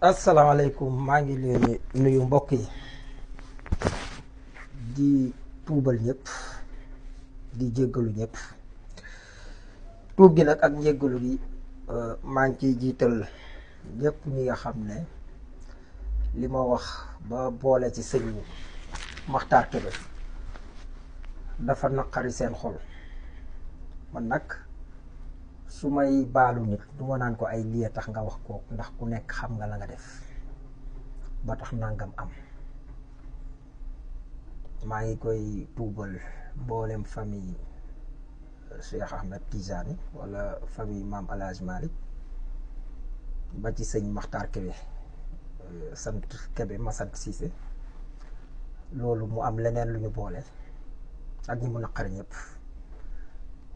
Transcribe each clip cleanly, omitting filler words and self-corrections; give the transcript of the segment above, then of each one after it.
asalaamaaleykum maa ngi leen nuyu mbokk yi di tuubal ñëpp di jéggalu ñëpp tuub gi nag ak njéggalu gi maa ngi ciy jiital ñëpp ñi nga xam ne li ma wax ba boole ci sëñ Maxtaar Kebe dafa naqari seen xol man nag su may baalu nit du ma naan ko ay lii tax nga wax ko ndax ku nekk xam nga la nga def ba tax nangam am. maa ngi koy tuubal mboolem famille Cheikh Ahmed Tijani wala famille Maam El Hadj Malick ba ci sëñ Maxtaar Kebe sant Kebe ma sant Cissé loolu mu am leneen lu ñu boole ak ñi mu naqari ñëpp.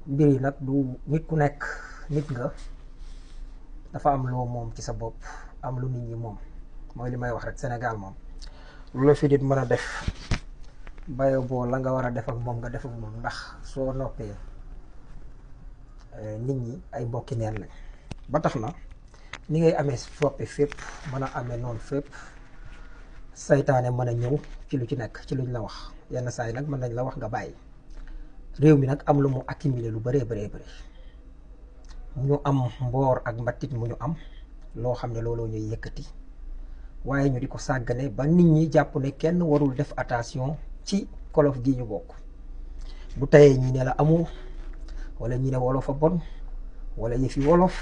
mbir yi nag du nit ku nekk nit nga dafa am loo moom ci sa bopp am lu nit ñi moom mooy li may wax rek Sénégal moom lu la fi nit mën a def bayo boo la nga war a def ak moom nga def ak moom ndax soo noppee nit ñi ay mbokki neen lañ ba tax na ni ngay amee soppi fépp mën a amee noonu fépp saytaane mën a ñëw ci lu ci nekk ci luñ la wax yenn saa yi nag mën nañ la wax nga bàyyi. réew mi nag am lu mu accumulé lu bëree bëri mu ñu am mboor ak mbattit mu ñu am loo xam ne looloo ñuy yëkkati waaye ñu di ko sàggane ba nit ñi jàpp ne kenn warul def attention ci kolof gi ñu bokk. bu tayee ñi ne la amul wala ñi ne wolof a bon wala yëfi wolof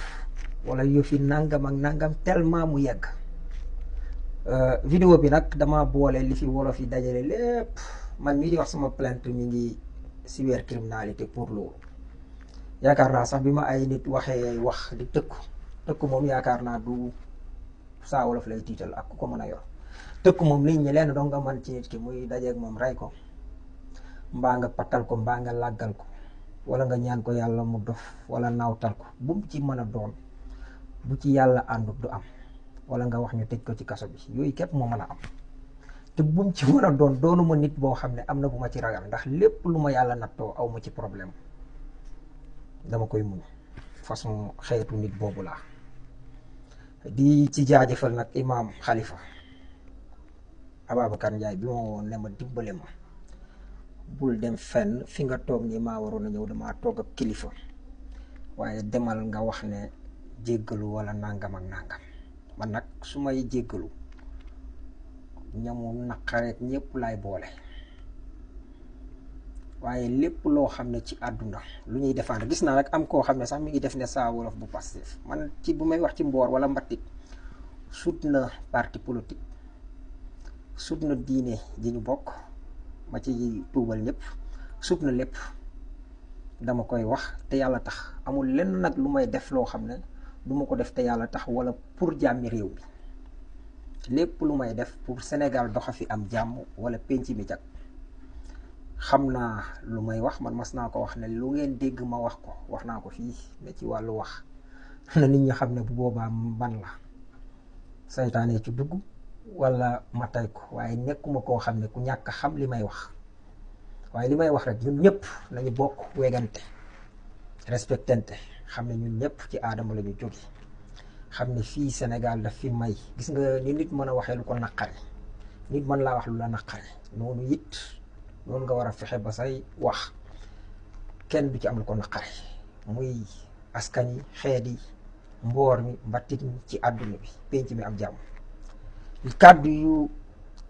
wala yëfi nangam ak nangam tellement mu yegg. vidéo bi nag dama boole li fi wolof yi dajale lépp man mii di wax sama plainte mi ngi cybercriminalité pour loolu yaakaar naa sax bi ma ay nit waxee wax di tëkku moom yaakaar naa du saa wolof lay tiital ak ku ko mën a yor tëkku moom nit ñi leen doo nga mën ci nit ki muy dajeeg moom rey ko mbaa nga pattal ko mbaa nga làggal ko wala nga ñaan ko yàlla mu dof wala naawtal ko bu mu ci mën a doon bu ci yàlla àndut du am wala nga wax ñu tëj ko ci kaso bi yooyu képp moo mën a am. te bu mu ci mën a doon doonuma nit boo xam ne am na bu ma ci ragal ndax lépp lu ma yàlla nattoo aw ma ci problème dama koy muñ façon xeetu nit boobu laa. di ci jaajëfal nag imaam Khalifa Ababacar Ndiaye bi ma woon ne ma dimbale ma bul dem fenn fi nga toog nii maa waroon a ñëw damaa toog ak kilifa waaye demal nga wax ne jéggalu wala nangam ak nangam man nag su may jéggalu ñamu naqareet ñëpp laay boole waaye lépp loo xam ne ci àdduna lu ñuy défendre gis naa rek am koo xam ne sax mi ngi def ne saa wolof bu Pastef man ci bu may wax ci mboor wala mbattit sut na parti politique sut na diine ji ñu bokk ma ci tuubal ñëpp sut na lépp dama koy wax te yàlla tax amul lenn nag lu may def loo xam ne du ma ko def te yàlla tax wala pour jàmmi réew mi lépp lu may def pour Sénégal doxa fi am jàmm wala penc mi jag xam naa lu may wax man mas naa ko wax ne lu ngeen dégg ma wax ko wax naa ko fii ne ci wàllu wax na nit ñi xam ne bu boobaa man la saytaane ci dugg wala ma tay ko waaye nekkuma koo xam ne ku ñàkk xam li may wax waaye li may wax rek ñun ñëpp nañu bokk wegante respectante xam ne ñun ñëpp ci aadama la ñu jóge xam ne fii Sénégal daf fi may gis nga ni nit mën a waxee lu ko naqari nit mën laa wax lu la naqari noonu it noonu nga war a fexe ba say wax kenn du ci am lu ko naqari muy askan yi xeet yi mboor mi mbattit mi ci àdduna bi penc mi am jàmm. kàddu yu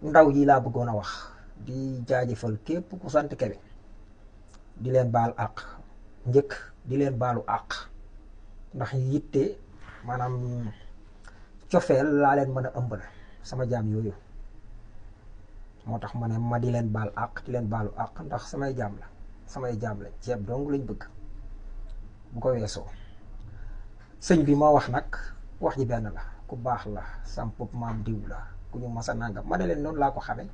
ndaw yi laa bëggoon a wax di jaajëfal képp ku sant Kebe di leen baal àq njëkk di leen baalu àq ndax yitte maanaam cofeel laa leen mën a ëmbal sama jaam yooyu moo tax ma ne ma di leen baal àq di leen baalu àq ndax samay jaam la ceeb dong lañ bëgg bu ko weesoo sëñ bi ma wax nag wax ji benn la ku baax la sampub maam diw la ku ñu masa nangam ma ne leen noonu laa ko xamee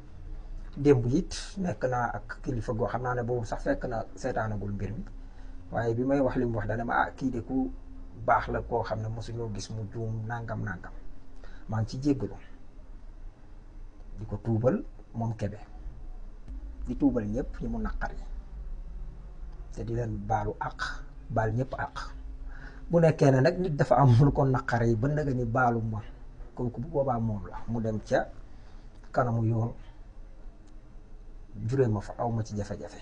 démb it nekk naa ak kilifa goo xam naa ne boobu sax fekk na seetaanagul mbir mi waaye bi may wax li mu wax dana ma kii de ku baax la koo xam ne mosuñoo gis mu juum nangam maa ngi ci jéggalu di ko tuubal moom Kebe di tuubal ñëpp ñi mu naqar yi te di leen baalu àq baal ñëpp àq bu nekkee ne nag nit dafa am lu ko naqar yi ba nga ni baalu ma kooku bu boobaa moom la mu dem ca kanamu yoon juree ma fa aw ma ci jafe-jafe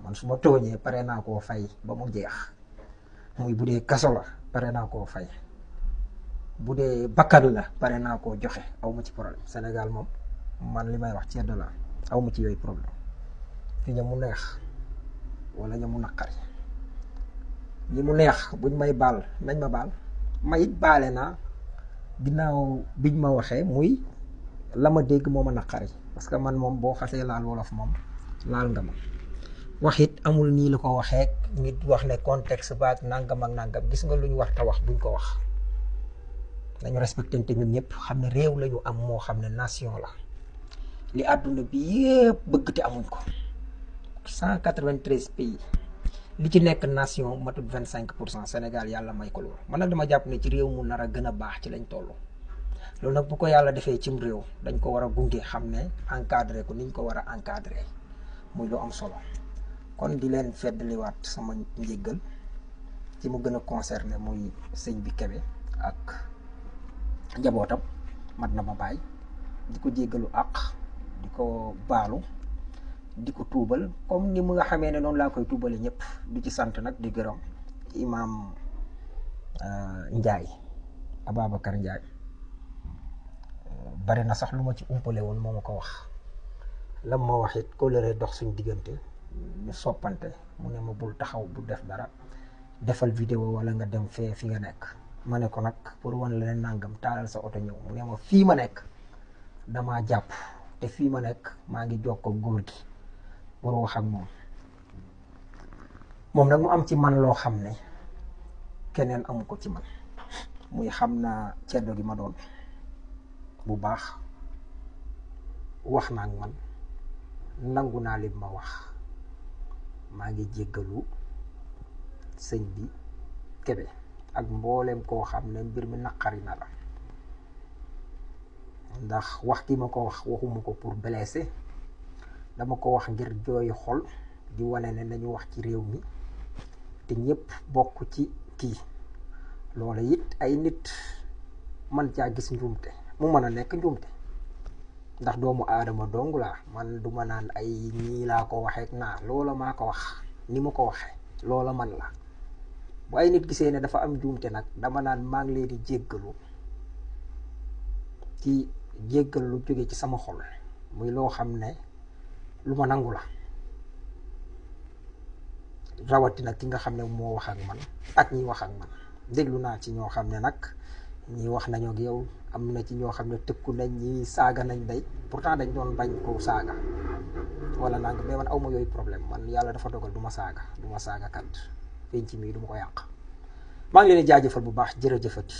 man su ma tooñee pare naa koo fay ba mu jeex muy bu dee kaso la pare naa koo fay bu dee bakkan la pare naa koo joxe aw ma ci problème Sénégal moom man li may wax ceddo la aw ma ci yooyu problème fi ña mu neex wala ña mu naqari ñi mu neex buñ may baal nañ ma baal ma it baale naa ginnaaw biñ ma waxee muy la ma dégg moo ma naqari parce que man moom boo xasee laal wolof moom laal nga ma wax it amul nii la ko waxee nit wax ne contexte baag nangam ak nangam gis nga lu ñu war ta wax buñ ko wax nañu respecté te ñun ñëpp xam ne réew lañu am moo xam ne nation la li àdduna bi yëpp bëgg te amuñ ko 193 pays li ci nekk nation matut 25% Sénégal yàlla may ko loolu man nag dama jàpp ne ci réew mu nar a gën a baax ci lañ toll loolu nag bu ko yàlla defee cim réew dañ ko war a gunge xam ne encadré ko niñ ko war a encadré muy lu am solo kon di leen feddaliwaat sama njéggal ci mu gën a concerné muy sëñ bi Kébé ak njabootam mat na ma bàyyi di ko jéggalu àq di ko baalu di ko tuubal comme ni mu nga xamee ne noonu laa koy tuubale ñëpp di ci sant nag di gërëm imaam Ndiaye Ababacar Ndiaye bari na sax lu ma ci umpale woon moo ma ko wax lam ma wax it kóllëre dox suñ diggante ñu soppante mu ne ma bul taxaw bu def dara defal vidéo wala nga dem fee fi nga nekk ma ne ko nag pour wan la ne nangam taalal sa oto ñëw mu ne ma fii ma nekk damaa jàpp te fii ma nekk maa ngi jokkoo góor gi pour wax ak moom nag mu am ci man loo xam ne keneen amu ko ci man muy xam naa ceddo gi ma doon bu baax wax naa ak man nangu naa li ma wax maa ngi jéggalu sëñ bi Kébé ak mboolem koo xam ne mbir mi naqari na la ndax wax ki ma ko wax waxuma ko pour blesser dama ko wax ngir jooy xol di wane ne nañu wax ci réew mi te ñëpp bokk ci kii loola it ay nit man caa gis njuumte mu mën a nekk njuumte ndax doomu aadama dong laa man du ma naan ay ñii laa ko waxeek naa loola maa ko wax ni ma ko waxee loola man la bu ay nit gisee ne dafa am njuumte nag dama naan maa ngi leen di jéggalu ci jéggal lu jóge ci sama xol muy loo xam ne lu ma nangu la rawatina ki nga xam ne moo wax ak man ak ñi wax ak man déglu naa ci ñoo xam ne nag ñi wax nañoo ak yow am na ci ñoo xam ne tëkku nañ ñi saaga nañ day pourtant dañ doon bañ ko saaga wala nang mais man awma yooyu problème man yàlla dafa dogal du ma saaga kat penc mi du ma ko yàq maa ngi leen di jaajëfal bu baax jërëjëfati